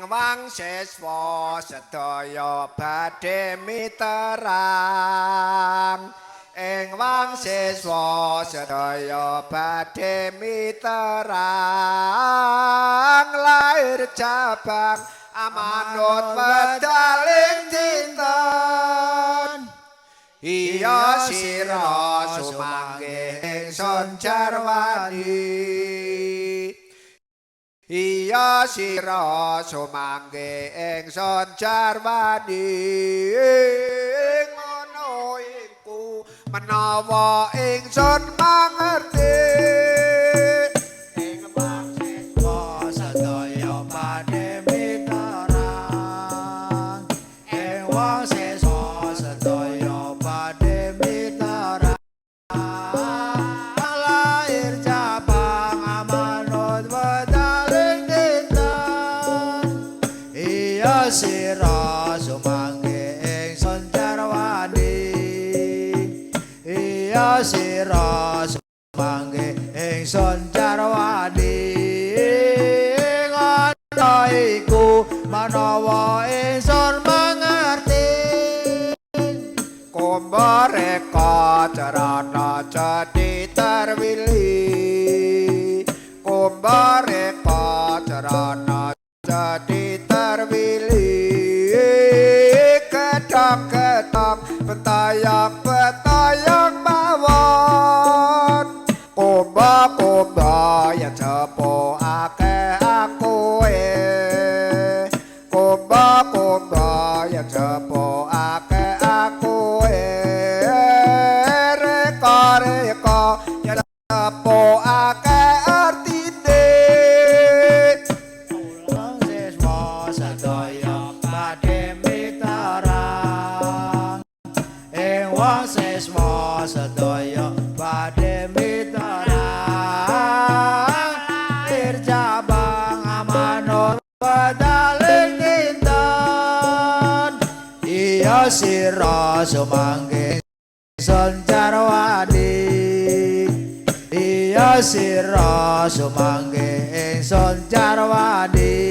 Ing wang siswa sedaya badhe miterang. Ing wang siswa sedaya badhe miterang, lair cabang amanut wedaling dinten. Iya sira sumangke ingsun jarwani. Iya sira sumangke ingsun jarwani. Ngono iku menawa ingsun mangerti. Ing wang siswa sedaya badhe miterang. Ing wang siswa sedaya badhe miterang, lair cabang amanut wedaling dinten. Iya sira sumangke ingsun jarwani. Iya sira sumangke ingsun jarwani. Ngono iku menawa ingsun mangerti. Kumbareka carana jadi terwili. Kumbareka carana jadi terwili. Ketang-ketang petayang-petayang mawon. Kumba-kumba yen sepo akeh akuwe. Kumba-kumba yen sepo akeh akuwe. Reka-reka yen sepo akeh artine. Wong siswa sedaya badhe miterang. Ing wong siswa sedaya badhe miterang, lair cabang amanut wedaling dinten. Iya sira sumangke ingsun jarwani. Iya sira sumangke ingsun jarwani.